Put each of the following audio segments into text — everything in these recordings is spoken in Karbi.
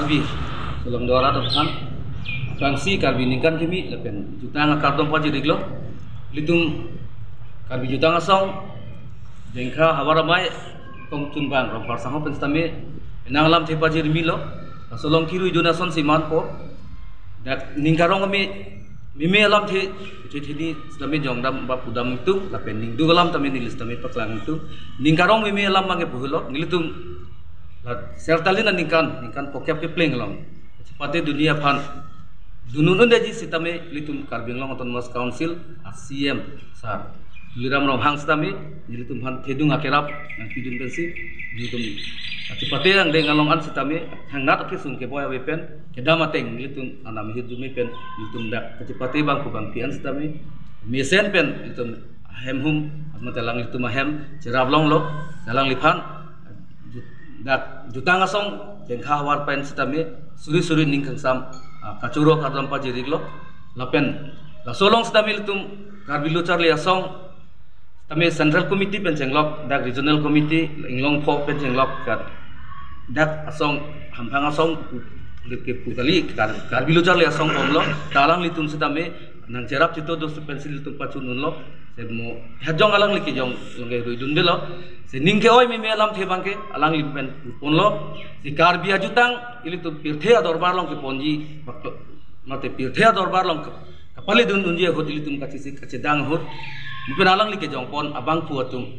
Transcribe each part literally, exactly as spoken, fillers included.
Karbi, Solangdo arat aphan, aphrangsi Karbi ningkan kimi lapen jutang akardom pajir-iklo. Ilitum Karbi jutang asong, Dengkha Havar Amei, Kongchunbang Rongphar sangho pen sitame, nanglamthe pajirmilo. Laso along kirui dun asonsi manpo. Dak ning karong kami meme alamthe, ithi thini sitame jongdam ba pudam ingtung, lapen ningduk alam tame neli sitame paklang ingtung. Ning karong meme alam abangke pulo, nelitum la Sertalin aningkan, ningkan phokep kepleng along kachepate dunji aphan dun un-eji sitame ilitum Karbi Anglong Autonomous Council a C M sir Tuliram Ronghang sitame nelitum aphan thedung akerap nangpidun pensi nelitum kachepate angdeng along an sitame thangnat akesung keboi ave pen kedam ateng nelitum anam hirjume pen nelitum dak kachepate bangphu bangphi an sitame mesen pen nelitum ahem hum, mate alanglitum ahem cherap longlo, alangliphan ju-, dak jutang asong Dengkha Havar pen sitame suri suri ning kangsam, ah, kachoro kardom pajir-iklo. Lapen laso along sitame ilitum Karbi Lo Charli Asong sitame Central Committee pen chenglok, dak Regional Committee inglong pho pen chenglok, dak asong hamphang asong pu-, pu kali, Kar-, Karbi Lo Charli Asong bomlo, ta alanglitum sitame nangcherap chito do pensi ilitum pachun unlo. Se mo hajong alangli kejong along ke ruidundelo. Se ning ke-oi meme alamthe abangke alangli pen ponlo. Se Karbi ajutang ilitum pirthe adorbar along keponji, bak-, mate pirthe adorbar along ke-, kapaledun unji ahut ilitum kachesik kachedang ahut. Mupin alangli kejongpon abangphu atum.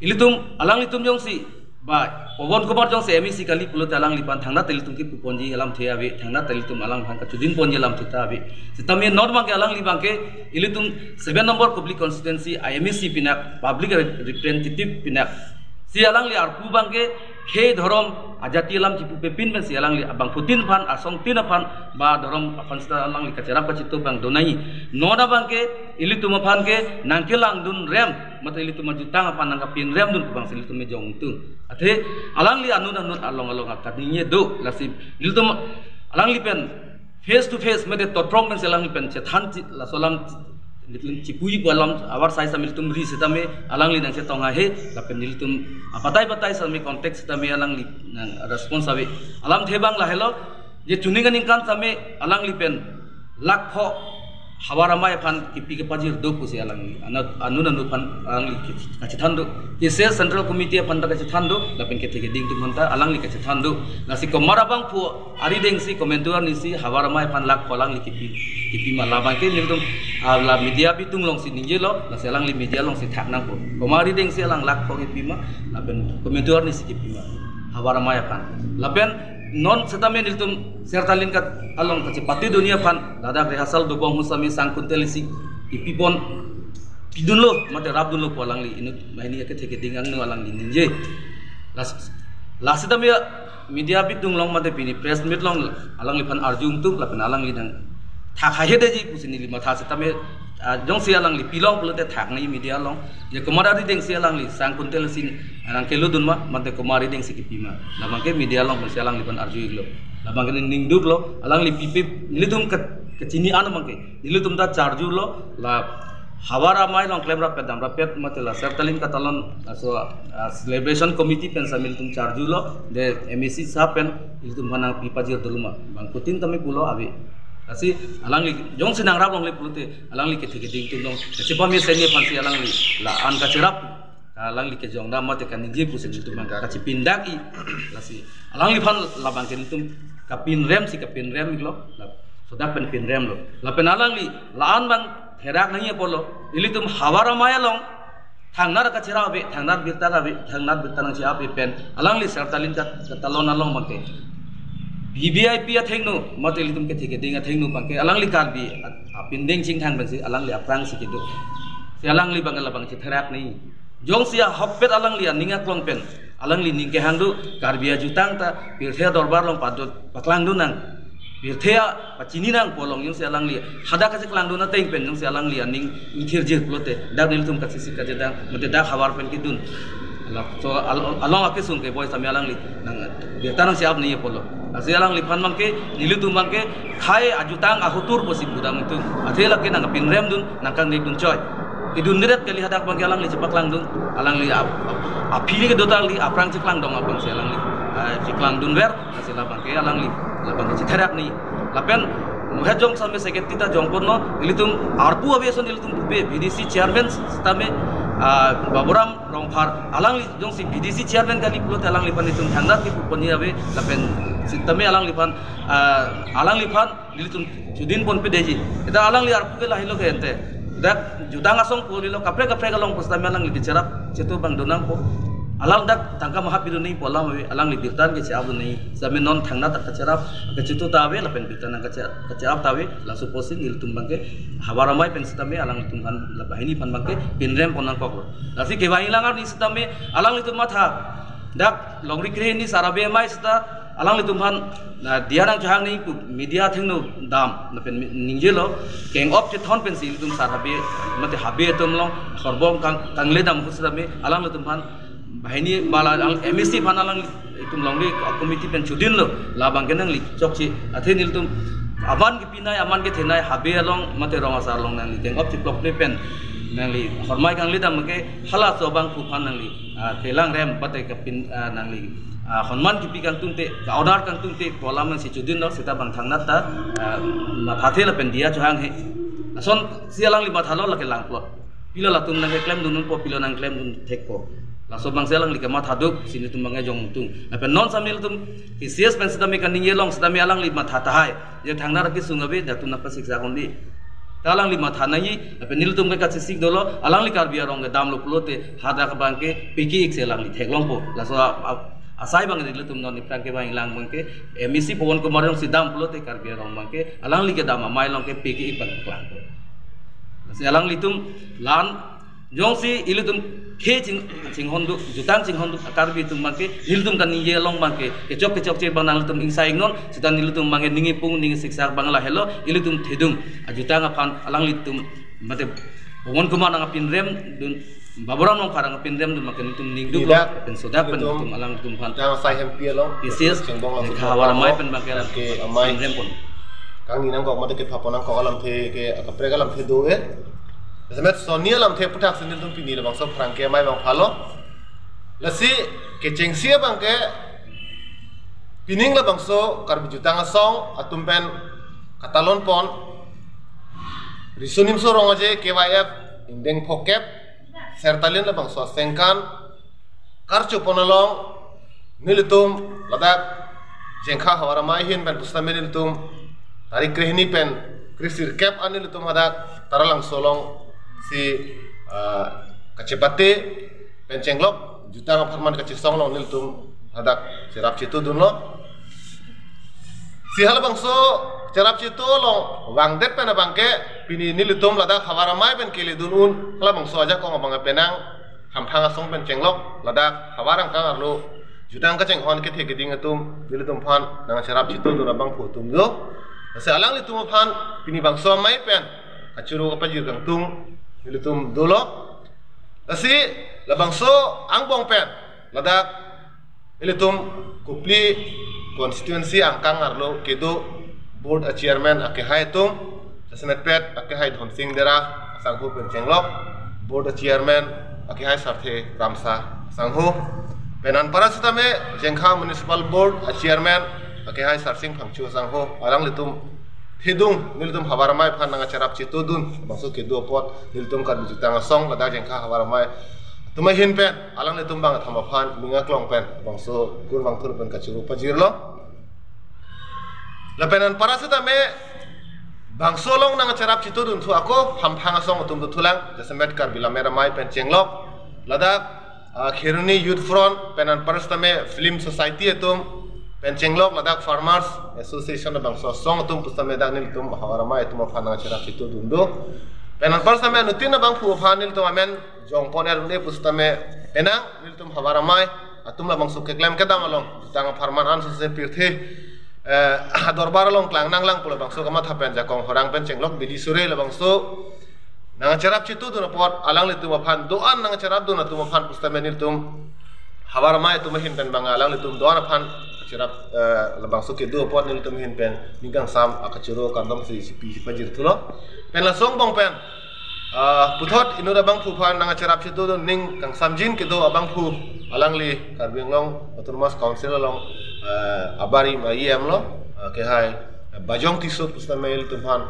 Ilitum, alanglitum jongsi ba Pawan Kumar jongsi M A C kali pulote alangliphan thangnat ilitum kipuponji alamthe ave, thangnat ilitum alangphan kachudinponji alamthe ta ave. Sitame non abangke alangli abangke ilitum seven number Kopili constituency a M A C pinak, public re-, representative pinak, si alangli arpu abangke khei dhorom ajati alam chipupepin pensi alangli abangphutin aphan, asongtin aphan, ba dhorom aphan sita alangli kacherap kachito abang do nangji. Non abangke ilitum aphan ke nangkelangdun rem, mate ilitum ajutang aphan nangkapinremdun pu abangsi ilitum kejong ingtung. Athe alangli anut anut along along akaningje do, lasi ilitum alangli pen face to face mate totrong pensi alangli pen chethan chi-, laso alam chi-, ilitum chipuji pu alam abar sai sitame ilitum ri sitame alangli nangchetong ahe, lapen ilitum apatai patai sitame contact sitame alangli nang response ave. Alamthe abang lahelo, je chuning aningkan sitame alangli pen lakh pho Havar Amei aphan kipi kepajir do pusi alangli anut, anut anut aphan alangli ke-, kachethan do. Kese Central Committee aphan ta kachethan do, lapen kethe keding atum aphan ta alangli kachethan do. Lasi komat abangphu arideng si komantu arni si Havar Amei aphan lakh pho alangli kipi, kipima, labangke nelitum, ah, la media bitung alongsi ningjelo, lasi alangli media alongsi thak nangpo. Komat arideng si alang lakh pho kipima, lapen komantu arni si kipima Havar Amei aphan. Lapen non sitame nelitum Sertalin kat along kachepate dunji aphan ladak rehearsal dobom ahut sitame sang kuntel isi kipipon, pidunlo mate rapdunlo pu alangli inut banghini akethe keding angno alangli ningje. Las-, lasi sitame media bitung along mate pini press meet along alangliphan arju ingtung lapen alangli nangthak haihedeji pusi neli matha sitame, ah, jongsi alangli pilong pulote thak nangji media along. Je komat arideng si alangli sang kuntel isi nangkelodun ma, mate komat arideng si kipima. Labangke media along pensi alangliphan arju-iklo. Labangke ning, ningduklo, alangli pipe, nelitum ke, kachini an abangke. Nelitum ta charjulo, la Havar Amei along klemrap pet damrap pet mate la Sertalin katalon, laso, ah, celebration committee pen sitame ilitum charjulo, de M A C sahab pen ilitum aphan nangpi pajir dolo ma. Bangphutin tame pulo ave. Lasi alangli jongsi nangrap longle pulote alangli kethe keding atum along kachepamesenji aphansi alangli la-an kacherap, alangli kejongdam mate kaningje pusi nelitum abang kachepindak-i. Lasi alangliphan labangke nelitum kapinrem si kapinrem-iklo. La, sodak pen pinremlo. Lapen alangli la-an abang therak nangji apotlo, ilitum Havar Amei along thangnat kacherap ave, thangnat birta ave, thangnat birta nangche-ap pen alangli Sertalin kat, katalon along abangke V V I P athengno mate ilitum kethe keding athengno abangke alangli Karbi a-, apindeng chingthang pensi alangli aphrangsi kedo. Si alangli abang labang chetherak nangji. Jongsi ahokpet alangli aning aklong pen alangli ning kehang do, Karbi ajutang ta pirthe adorbar along padot paklangdun nang, pirthe apachini nang pu along jongsi alangli hadak kacheklangdun ateng pen jongsi alangli aning ingthirjir pulote dak nelitum kachesik kachedang mate dak havar pen kedun. Laso al-, along akesung keboi sitame alangli nang birta nangche-ap nangji apotlo. Lasi alangliphan abangke, nelitum abangke khei ajutang ahotur pusi pudam ingtung. Athe lake nangkapinremdun, nangkangnekdun choi. Kedundedet kali hadak abangke alangli chepaklangdun. Alangli ap-, ap-, aphi kedo ta alangli aphrang cheklangdong abangsi alangli ah, chiklang dunver, lasi labang ke alangli, labang ke chitherak ni. Lapen muhet jong same secretary ta jongponlo, ilitum arpu ave ason ilitum pupe, B D C chairman sitame, ah, Baburam Rongphar, alangli jongsi B D C chairman kali pulote alangliphan itum thangnat ke puponji ave, lapen sitame alangliphan, ah, alangliphan nelitum chudin ponpedeji. Ita alangli arpu ke lahelo ke ente. Dak jutang asong pu lilo kaprek kaprek along pusitame alangli bichara chetu abang donangpo. Alang dak tangka maha pidun nangji pu alam ave, alangli birta ke che-ap dun nangji. Sitame non thangnat ta kacharap, kachetu ta ave, lapen birta nang kache-, kacharap ta ave, laso apotsi nelitum abang ke Havar Amei pen sitame alanglitum aphan, la banghini aphan abang ke pinrem pon nangkoklo. Lasi kevang ilang arni sitame alanglitum matha dak longri krehini sar abe amei sita alanglitum aphan, na, diya nangchehang nangji pu media athengno dam, lapen mi-, ningjelo, keng-op chethon pensi ilitum sar habe, mate habe atum along, horbong kang, kangledam ahut sitame, alanglitum aphan, banghini bala, alang, M A C aphan alanglitum longri committee pen chudinlo, labang ke nangli chokche, athe nelitum, aman kepinei, aman kethenei, habe along, mate rong asar along nangli, keng-op cheplokle pen, nangli, hormai kangledam ke, halaso abangphu aphan nangli, ah, kelang rem pate kapin, ah, nangli, ah, honman kipi kangtungte, ka-order kangtungte, pu alam si chudinlo sita abang thangnat ta, ah, mathathe lapen diya chohanghe. Asonsi alangli mathalo lake langplot. Pilo latum nangkeklem dun unpo, pilo nangklem dun thekpo. Laso abangsi alangli kamathaduk, si nelitum abang jongtung. Lapen non sitame nelitum, K C S pen sitame kaningje along sitame alangli matha tahai. Je thangnat akesung ave, datum nangpasiksak un-e. Ta alangli matha nangji, lapen nelitum ke kachesik dolo, alangli Karbi arong kedamlo pulote, hadak abang ke, piki ik si alangli theklongpo. Laso a, a, asai abang nelitum non aphrang kevang ilang abang ke, M A C Pawan Kumar jongsi dam pulote Karbi arong abang ke, alangli kedam amei along ke, piki ik abang klangpo. Lasi alanglitum, lan, jongsi ilitum khei ching, chinghonduk, jutang chinghonduk a-Karbi atum abang ke, nelitum kaningje along abang ke, kechok kechokche abang nanglitum ingsai ingnon, sita nelitum abang ke ning ipung, ning isiksak abang lahelo, ilitum thedung, ajutang aphan alanglitum, mate, Pawan Kumar nangkapinrem dun, Baburam Rongphar nangkapinrem dun abang ke nelitum ningduklo, Tidak. Pen sodak pen Nelitum nelitum aphan. Jutang asai hempi along, K C S, Chengbong along Jengkha Havar Amei pen abang ke alang amei pinrem pon. Kangni nangkok mate kepha pon nangkok alamthe ke, kaprek alamthe do-e. Jasemet sonni alamthe aputhak si nelitum pini labangso pherangke amei abang phalo. Lasi kechengsi abang ke pining labangso Karbi Jutang Asong atum pen katalon pon Riso Nimso Rong Aje K Y F ingdeng phokep Sertalin labangso asengkan karcho pon along nelitum ladak Jengkha Havar Amei ahin pen pusitame nelitum tarik krehini pen kresirkep an nelitum hadak Taralangso alongsi, ah, kachepate pen chenglok jutang apharman kachesong along nelitum hadak cherap chetu dunlo. Si halabangso cherap chetu along vangdet pen abang ke pini nelitum ladak Havar Amei pen kele dun un halabangso ajakong abang ke penang Hamphang Asong pen chenglok ladak havar angkang arlo jutang kachinghon kethe keding atum nelitum aphan nangcherap chetu dun abangphu atum do. Lasi alanglitum aphan pini bangso amei pen kachoro kapajir kangtung nelitum dolo. Lasi labangso angbong pen ladak ilitum Kopili constituency angkang arlo kedo board a-chairman akehai atum, jasemetpet akehai Dhonsing Dera asangho pen chenglok, board a-chairman akehai Sarthe Kramsa asangho, pen anpara sitame Jengkha Municipal Board a-chairman akehai Sarsing Phangcho asangho, alanglitum thedung nelitum Havar Amei aphan nangcherap chetu dun bangso kedo apot nelitum Karbi Jutang Asong ladak Jengkha Havar Amei atum ahin pen alanglitum abang atham aphan ning aklong pen bangso kur vangthur pen kachoro pajirlo. Lapen anpara sitame bangso along nangcherap chetu dun thu ako Hamphang Asong atum dothulang, jasemet Karbi Lammet Amei pen chenglok, ladak, ah, Kheroni Youth Front pen anpara sitame Film Society atum pen chenglok, ladak Farmers Association bangso asong atum pusitame dak nelitum Havar Amei atum aphan nangcherap chetu dun do. Pen anpara sitame anuttin abangphu aphan nelitum amen jongpon er un-e pusitame penang nelitum Havar Amei atum labangso keklem kedam along jutang apharman ansose pirthe, eh, adorbar along klang nanglang pu labangso kamatha pen jakong horang pen chenglok bidi sore labangso nangcherap chetu dun apot alanglitum aphan do-an nangcherap dun atum aphan pusitame nelitum Havar Amei atum ahin pen abang alanglitum do-an aphan cherap, eh, labangso kedo apot nelitum ahin pen ning kangsam akachoro kardom si chipi chipajir thulo. Pen laso angbong pen Ah, puthot inut abangphu aphan nangkacherap chitu do ning kangsamjin kedo abangphu, alangli Karbi Anglong Autonomous Council along, ah, abarim a-E M lo, ah, kehai, ah, Bajong Tisso pusitame ilitum aphan,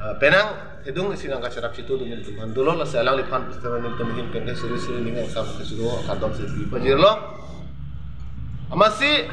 ah, penang thedung isi nangkacherap chitu do nelitum aphan dolo, lasi alangliphan pusitame nelitum ahin pen ke suri suri ning kangsam kachoro kardom si pajirlo. Amatsi